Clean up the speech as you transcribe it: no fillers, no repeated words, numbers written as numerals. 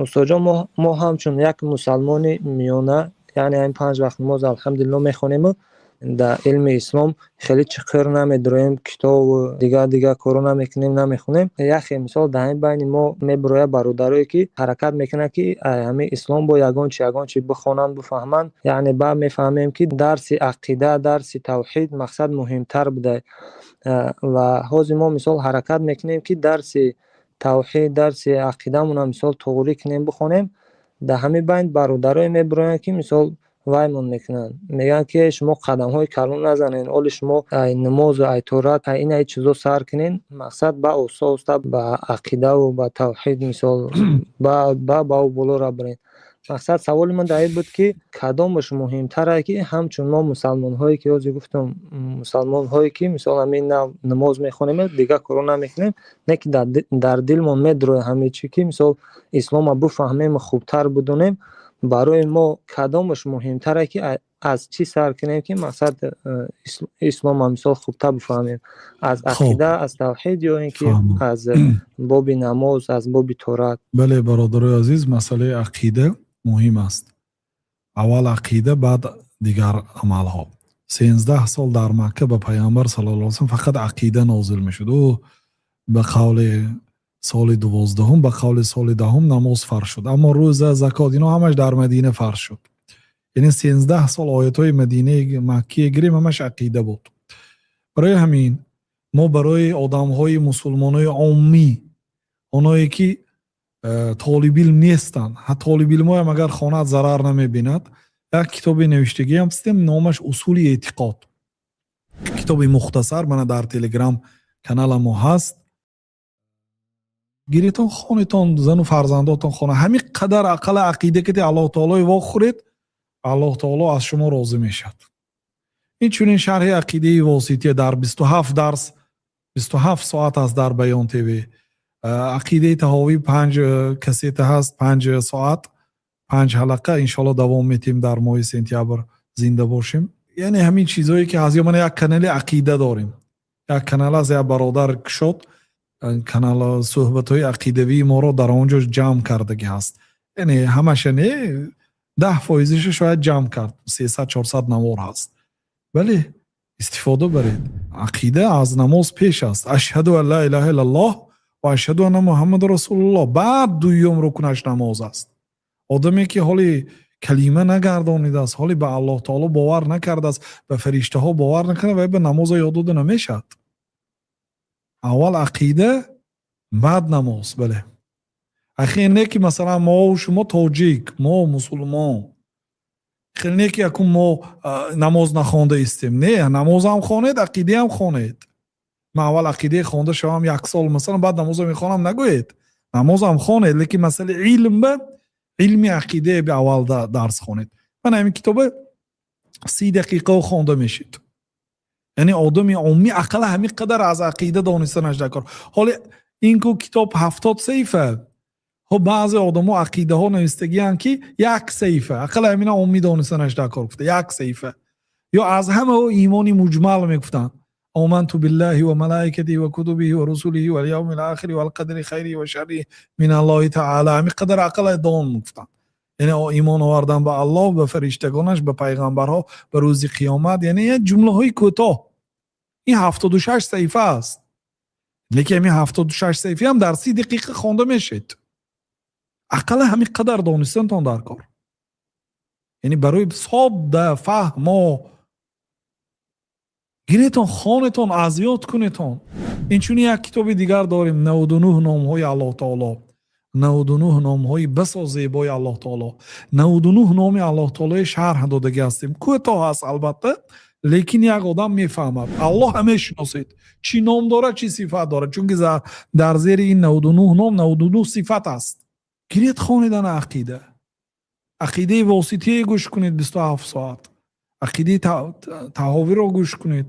Устодҷон, мо ҳамчун як мусалмони миёна, яъне ҳамин панҷ вақт намоз, алҳамдулилло, мехонему дар илми ислом хеле чиқир намедроем, китобу дигар дигар корро намекунем, намехонем. Яхе мисол дар ҳамин байни мо мебирояд бародарое, ки ҳаракат мекунанд, ки ҳамин ислом бо ягон чи, ягон чи бихонанд, бифаҳманд. Яъне баъд мефаҳмем, ки дарси ақида, дарси тавҳид мақсад муҳимтар буда. Ва ҳозир мо мисол ҳаракат мекунем, ки дарси тавҳид, дарси ақидамонро мисол туғрӣ кунем, бихонем. Дар ҳамин байн бародарое мебироянд, ки мисол ваймон мекунанд, мегӯянд, ки шумо қадамҳои калон назанед, оли шумо ай намозу ай торат, ай ин ай чизо сар кунен, мақсад ба оҳиста оҳиста ба ақидаву ба тавҳид мисол ба ӯ боло барен. Мақсад, саволи ман дар ин буд, ки кадомаш муҳимтаре, ки ҳамчун мо мусалмонҳое, ки ҳозир гуфтам, мусалмонҳое, ки мисол ҳамин нав намоз мехонем, дигар корро намекунем, не ки дар дилмон медрояд ҳамин чи, ки мисол ислома бифаҳмему хубтар бидонем, барои мо кадомаш муҳимтаре, ки аз чӣ сар кунем, ки мақсад ислома мисол хубтар бифаҳмем: аз ақида, аз тавҳид ё ин ки аз боби намоз, аз боби торат? Бале, бародарои азиз, масъалаи ақида муҳим аст. Аввал ақида, баъд дигар амалҳо. 13 сол дар Макка ба Пайғамбар саллаллоҳу алайҳи васаллам фақат ақида нозил мешуд. Ӯ ба қавли соли 12-ум, ба қавли соли 10-ум намоз фарз шуд, аммо рӯза, закот, ино ҳамаш дар Мадина фарз шуд. Яъне 13 сол оятҳои Мадинаи Маккия гирем, ҳамаш ақида буд. Барои ҳамин мо барои одамҳои мусулмонои оммӣ, оное ки толибилм нестанд, толибилмоям агар хонад, зарар намебинад, як китобе навиштагиам ҳастем, номаш «Усули эътиқод», китоби мухтасар. Мана дар Телеграм каналамо ҳаст, гиритон, хонетон, зану фарзандотон хона. Ҳамин қадар ақалла ақида кити Аллоҳ таолои вохӯред, Аллоҳ таоло аз шумо розӣ мешавад. Инчунин шарҳи ақидаи Восития дар 27 дарс, 27 соат аст дар Баён ТВ. Ақидаи Таҳовӣ панҷ кассета ҳаст, 5 соат, панҷ ҳалақа. Иншоалло, давом метиҳем дар моҳи сентябр, зинда бошем. Яъне ҳамин чизҳое ки ҳаст. Ё мана як канали ақида дорем, як канал аст, як бародар кушод канал, суҳбатҳои ақидавии моро дар он ҷо ҷамъ кардагӣ ҳаст. Яъне ҳамаша не, 10 фоизиша шояд ҷамъ кард, 300-400 навор ҳаст. Бале, истифода баред. Ақида аз намоз пеш аст. Ашҳаду ан ла илаҳа иллаллоҳ ва ашҳаду анна Муҳаммаду расулуллоҳ, баъд дуюм рукнаш намоз аст. Одаме ки ҳоли калима нагардонидааст, ҳоли ба Аллоҳ таоло бовар накардааст, ба фариштаҳо бовар накарда, вай ба намоза ёд дода намешавад. Аввал ақида, баъд намоз. Бале, ахи, не ки масалан мо шумо тоҷик, мо мусулмон, хеле не ки якун мо намоз нахонда истем. Не, намозам хонед, ақидаам хонед. Ман аввал ақидае хонда шавам як сол масалан, баъд намозо мехонам нагӯед. Намозам хонед, лекин масъалаи илм, ба илми ақидае бе аввал дарс хонед. Ман ҳамин китоба 30 дақиқао хонда мешид. Яъне одами оммӣ ақалла ҳамин қадар аз ақида донистанаш дар кор. Ҳоле ин ку китоб 70 саҳифа. Хоб, баъзе одамо ақидаҳо навистагианд, ки як саҳифа. Ақалла ҳамина оммӣ донистанаш дар кор гуфта, як саҳифа. Ё аз ҳама имони муҷмал мегуфтанд: آمنت بالله وملائكته وكتبه ورسله واليوم الآخر والقدر خيره وشره من الله تعالى. Ҳамин қадар ақалла дон гуфтанд. Яъне имон овардан ба Аллоҳ, ба фариштагонаш, ба пайғамбарҳо, ба рӯзи қиёмат. Яъне як ҷумлаҳои кӯтоҳ. Ин 76 саҳифа аст, лекин ҳамин 76 саҳифаам дар 30 дақиқа хонда мешед. Ақалла ҳамин қадар донистантон дар кор, яъне барои содда фаҳмо гиретон, хонетон, азёд кунетон. Инчунин як китоби дигар дорем, 99 номҳои Аллоҳ таоло, 99 номҳои басо зебои Аллоҳ таоло, 99 номи Аллоҳ таолои шарҳ додагӣ ҳастем. Кӯтоҳ аст албатта, лекин як одам мефаҳмад, Аллоҳ мешиносед, чӣ ном дорад, чӣ сифат дорад, чунки дар зери ин 99 ном 99 сифат аст. Гиред, хонедана ақида, ақидаи Воситие гӯш кунед 27 соат, ақидаи Таҳовиро гӯш кунед.